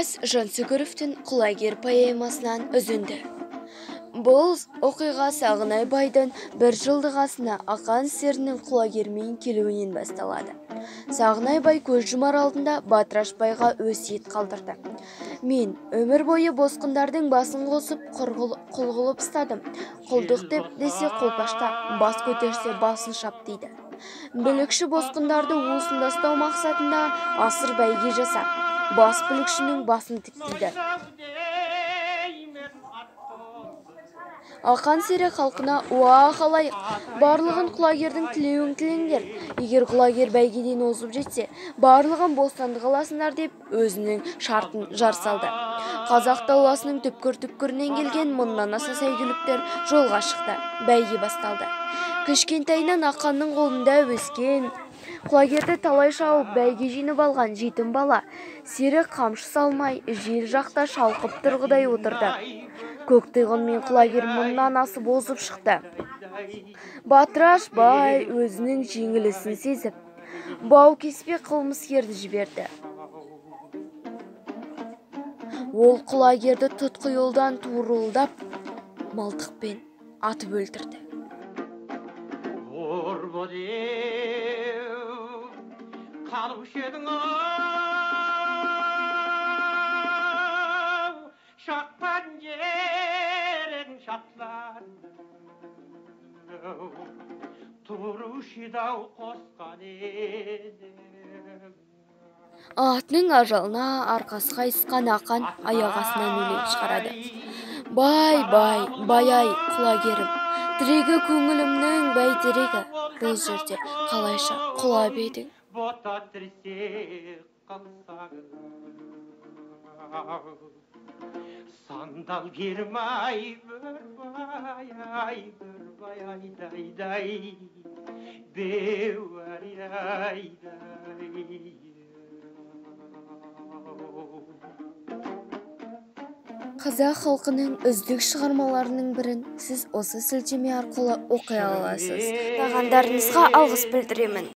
Ілияс Жансүгіровтің Құлагер поэмасынан үзінді. Бұл оқиға Сағынай байдың бір жылдық асына Ақан серінің Құлагермен келуінен басталады. Сағынай бай көз жұмар алдында Батыраш байға өсиет қалдырды. Мен өмір бойы босқындардың басын қосып құл қылып ұстадым. Құлдық деп десе қолпашта, бас көтерсе басын шап дейді. Бүлікші босқындарды уысында ұстау мақсатында асыр бәйге жасап, бас бүлікшінің басын тіктейді. Ақан сері халқына: «Уа халайық, барлығын Құлагердің тілеуін тілеңдер. Егер Құлагер бәйгеден озып жетсе, барлығын бостандық аласыңдар», – деп өзінің шартын жар салды. Қазақ даласының түпкір-түпкірінен келген мыңнан аса сәйгүліктер жолға шықты. Бәйге басталды. Кішкентайынан Ақанның қолында өскен, Құлагерді талай шауып, бәйге жеңіп алған жетім бала сері қамшы салмай, жел жақта шалқып тұрғыдай отырды. Көк тұйғын мен Құлагер мыңнан асып озып шықты. Батыраш бай өзінің жеңілісін сезіп, бау кеспе қылмыскерді жіберді. Ол Құлагерді тұтқиылдан туырылдап, мылтықпен атып өлтірді. Атының ажалына арқасы қайысқан Ақан аяқ астынан өлең шығарады. Бай, бай, бай-ай, Құлагерім, тірегі көңілімнің бәйтерегі, бұл жерде қалайша құлап едің? Сандал кермай, бір бай, бір бай, айдай, беуар, айдай. Қазақ халқының үздік шығармаларының бірін сіз осы сілтеме арқылы оқи аласыз. Тыңдағандарыңызға алғыс білдіремін.